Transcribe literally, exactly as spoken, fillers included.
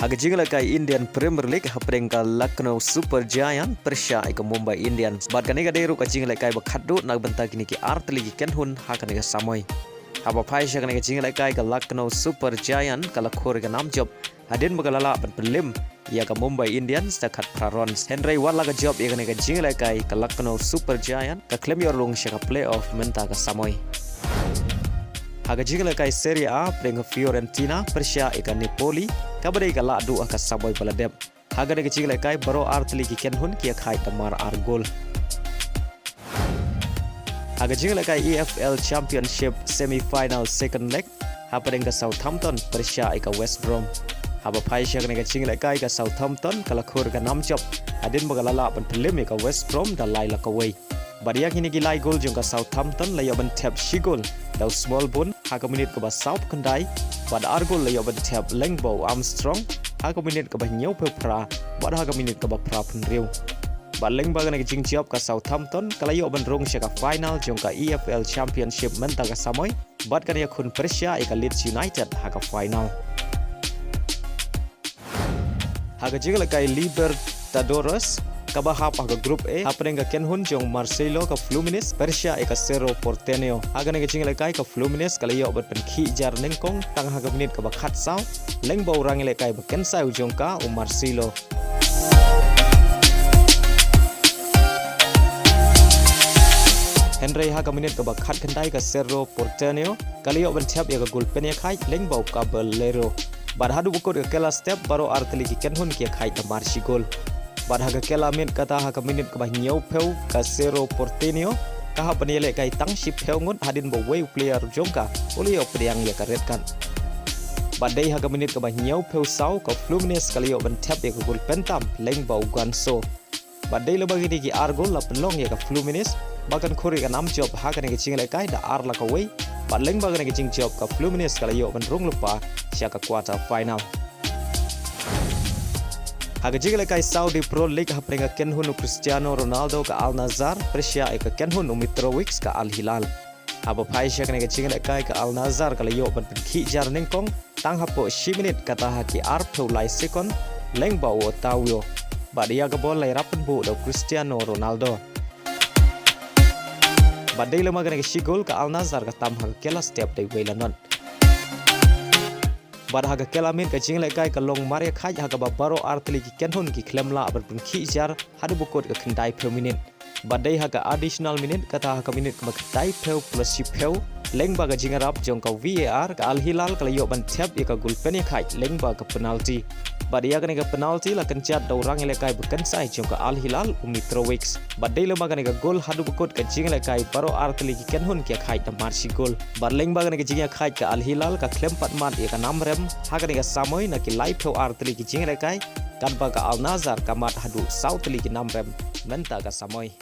Ha ka jingïalehkai Indian Premier League, hapdeng ka Lucknow Super Giant pyrshah ïa ka Mumbai Indians. Bad kane ka dei ruh ka jingïalehkai ba khatduh na ka bynta kine ki artylli ki kynhun ha kane ka samoi. Haba phai sha kane ka jingïalehkai, ka Lucknow Super Giant ka la khur ïa ka nam jop hadien ba ka la lah ban pynlip ïa ka Mumbai Indians da khatphra runs. Hynrei wat la ka jop ïa kane ka jingïalehkai, ka Lucknow Super Giant ka khlem ïoh rung sha ka playoff mynta ka samoi. Ha ka jingïalehkai Serie A, hapdeng ka Fiorentina pyrshah ïa ka Napoli, kaba dei ka lah duh ha ka samoi ba la dep. Ha kane ka jingïalehkai, baroh artylli ki kynhun ki ïakhaid da mar ar gol. Ha ka jingïalehkai E F L Championship semi-final second leg, hapdeng ka Southampton pyrshah ïa ka West Brom. Haba phai sha kane ka jingïalehkai, ka Southampton ka la khur ïa ka nam jop hadien ba ka la lah ban pynlip ïa ka West Brom da lai la kawei. Bad ïa kine ki lai gol jong ka Southampton la ïoh ban thep shi gol da u Smallbone ha ka minit kaba sawphew khyndai, bad ar gol la ïoh ban thep lyngba u Armstrong ha ka minit kaba hynñiewphew phra, bad ha ka minit kaba phraphew hynriew. Bad lyngba kane ka jingjop, ka Southampton ka la ïoh ban rung sha ka final jong ka E F L Championship mynta ka samoi, bad kan ïakhun pyrshah ïa ka Leeds United ha ka final. Ha ka jingïalehkai Libertadores kaba hap ha ka Group A, hapdeng ka kynhun jong Marseille, ka Fluminense pyrshah ïa ka Cerro Porteño. Ha kane ka jingïalehkai, ka Fluminense ka la ïoh ban pynkhih jar nyngkong tang ha ka minit kaba khatsaw, lyngba u rangïalehkai ba kynsai u jong ka, u Marseille. Hynrei ha ka minit kaba khatkhyndai, ka Cerro Porteño ka la ïoh ban thep ïa ka gol pynïakhaid lyngba u Caballero. Bad haduh ba kut ka kylla step, baroh artylli ki kynhun ki ïakhaid da mar shi gol. Bad ha ka kylla miet, kata ha ka minit kaba hynñiewphew, ka Cerro Porteño ka hap ban ïalehkai tang shiphew ngut hadien ba uwei u player jong ka u la ïoh pdiang ïa ka red card. Bad dei ha ka minit kaba hynñiewphew saw, ka Fluminense ka la ïoh ban thep ïa ka gol pyntam lyngba u Ganso. Bad dei lyngba kine ki ar gol la pynlong ïa ka Fluminense ba kan khur ïa ka nam jop ha kane ka jingïalehkai da ar la kawei. Bad lyngba kane ka jingjop, ka Fluminense ka la ïoh ban rung lypa sha ka quarter final. Ha ka jingïalehkai Saudi Pro League, hapdeng ka kynhun u Cristiano Ronaldo, ka Al Nassr pyrshah ïa ka kynhun u Mitrovic, ka Al Hilal. Haba phai sha kane ka jingïalehkai, ka Al Nassr ka la ïoh ban pynkhih jar nyngkong tang hapoh shi minit, kata ha ki arphew lai sekon, lyngba u Otavio. Bad ïa ka bol la ïarap pynbuh da u Cristiano Ronaldo. Bad dei lyngba kane ka shi gol, ka Al Nassr ka tam ha ka kylla step da uwei la not. Bad ha ka kylla miet, ka jingïalehkai ka long mar ïakhaid, ha kaba baroh artylli ki kynhun ki khlem lah ban pynkhih jar haduh ba kut ka khyndaiphew minit. Bad dei ha ka additional minit, kata ha ka minit kaba khyndaiphew plus shiphew, lyngba ka jingïarap jong ka V A R, ka Al Hilal ka la ïoh ban thep ïa ka gol pynïakhaid lyngba ka penalty. Bad ïa kane ka penalty la kynjat da u rangïalehkai ba kynsai jong ka Al Hilal, u Mitrovic. Bad dei lyngba kane ka gol haduh ba kut ka jingïalehkai, baroh artylli ki kynhun ki ïakhaid da mar shi gol. Bad lyngba kane ka jingïakhaid, ka Al Hilal ka khlem pat mad ïa ka nam rem ha kane ka samoi na ki laiphew artylli ki jingïalehkai, katba ka Al Nassr ka mad haduh saw tylli ki nam rem mynta ka samoi.